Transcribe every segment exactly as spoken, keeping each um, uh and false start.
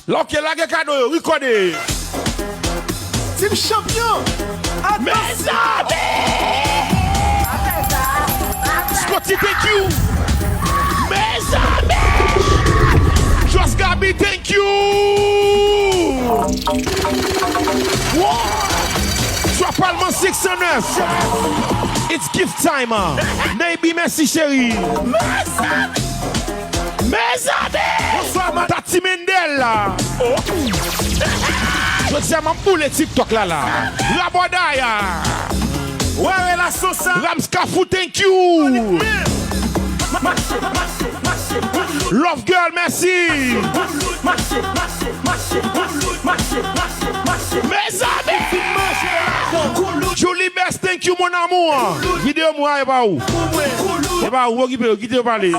Lòke, lage kado yo, rekòde. Team Champion. Mezanmi! Scotty, thank you. Mezanmi! Jos Gabi, thank you. Wow! Swa Palman six cent neuf. It's gift time. Neybi, mèsi cheri. Mezanmi! Mezanmi! Bonswa, Tati Mendel la. Oh. Jodi a m ap boule TikTok la la. Rabòday a. Wè relasyon sa. Rams Kafou, thank you. Mache, mache, mache, mache. Love girl, mèsi. Mache, mache, mache, mache, mache, mache, mache. Mezanmi! Julie Best, thank you, mon amour. Videyo m wè, e pa ou. E pa ou, okipe yo, kite yo pale.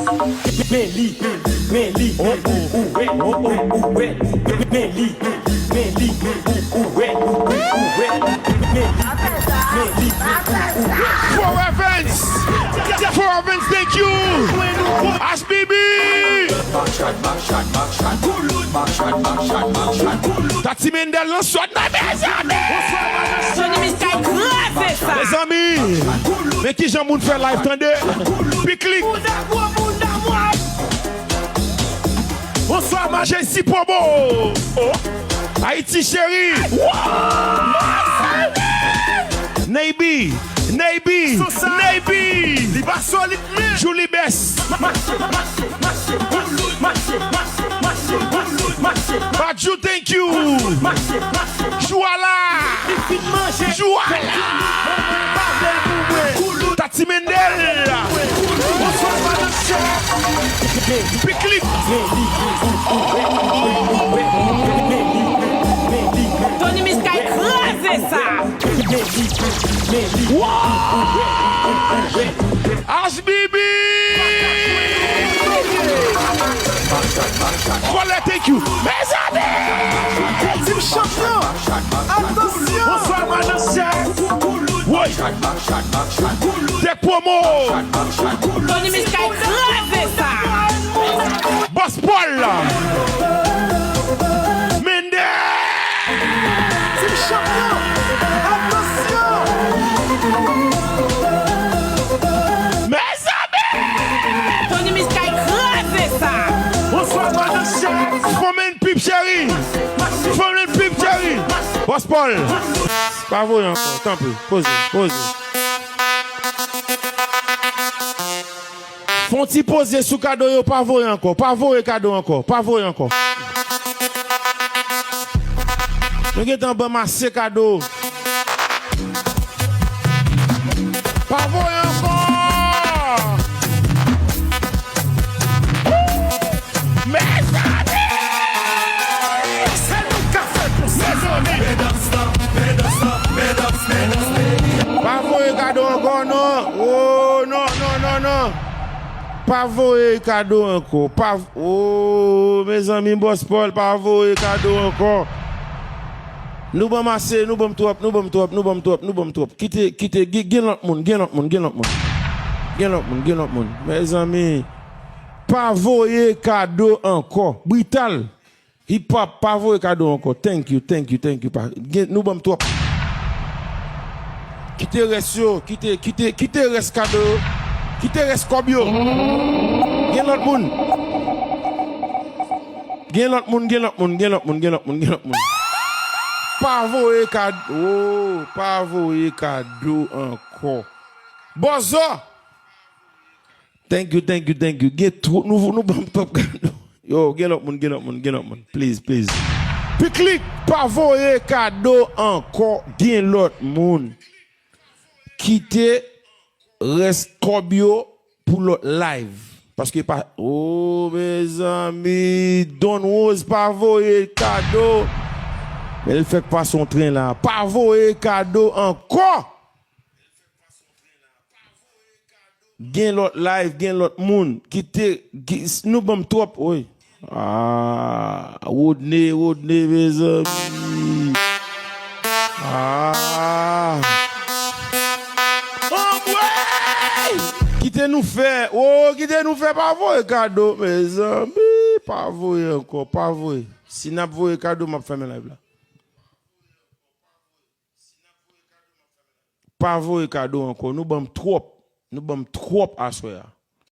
Men li, men li, men li, ou wè, ou wè, ou wè. Men li, men li, ou wè, ou wè, men li, men li, ou wè. Four Evans! Four Evans, thank you! H B B! Tati Mendel nan sòt nan mezanmi! Tony Miss Sky kraze sa! Mezanmi! Men kijan moun fè live, tande! Piklik! Bouda gwo, bouda mwa. Bonswa, ma J C Promo. Oh. Ayiti cheri. Wow. Neybi, Neybi, Neybi. Li pa solid, men. Julie Best. Mache, mache, mache, mache, mache, mache, mache, mache, mache, mache. Badjou, thank you. Mache, mache, mache. Jou a la. Li fin manje. Jou a la. Tati Mendel. Piklik. Tony Miss Sky kraze sa. Wow! H B B. Kòlè, thank you. Mezanmi! Team Champion. Atansyon. Bonswa, madan chèf. Woy. Tèk Promo. Tony Miss Sky kraze sa. Boss Paul. Mendel. Team Champion. Atansyon. Mezanmi. Tony Miss Sky kraze sa. Bonswa, madan chèf. Fòm and pip cheri. Fòm and pip cheri. Boss Paul. Pa voye ankò, tanpri. Poze, poze. Fè yon ti poze sou kado yo, pa voye ankò, pa voye kado ankò, pa voye ankò. Nou gentan ban m ase kado. Pa voye ankò! Mezanmi! Se nou k ap fè konsa. Mezanmi! Pa voye kado ankò, non. Oh, non, non, non, non. Pa voye kado ankò. Pa v-, oh, mezanmi, Boss Paul, pa voye kado ankò. Nou ban m ase, nou ban m twòp, nou ban m twòp, nou ban m twòp, nou ban m twòp. Kite, kite, gen, gen lòt moun, gen lòt moun, gen lòt moun. Gen lòt moun, gen lòt moun. Mezanmi, pa voye kado ankò. Brital. Hip hop, pa voye kado ankò. Thank you, thank you, thank you. Pa, gen, nou ban m twòp. Kite rès yo, kite, kite, kite rès kado yo. Kite rès kòb yo. Gen lòt moun. Gen lòt moun, gen lòt moun, gen lòt moun, gen lòt moun, gen lòt moun. Pa voye kado, oh, pa voye kado ankò. Bòzò! Thank you, thank you, thank you. Gen twòp, nou, nou ban m twòp kado. Yo, gen lòt moun, gen lòt moun, gen lòt moun. Please, please. Piklik, pa voye kado ankò, gen lòt moun. Kite rès kòb yo pou lòt live. Paske pa, oh, mezanmi, Don Rose pa voye kado. Men l fèk pase yon tren la. Pa voye kado ankò. Gen lòt live, gen lòt moun. Kite, ki, nou ban m twòp, wi. Ah, Rodney, Rodney, mezanmi. Ah. Anmwey! Kite nou fè, oh, kite nou fè, pa voye kado, mezanmi. Pa voye ankò, pa voye. Si n ap voye kado, m ap fèmen live la. Pa voye kado ankò. Nou ban m twòp. Nou ban m twòp aswè a.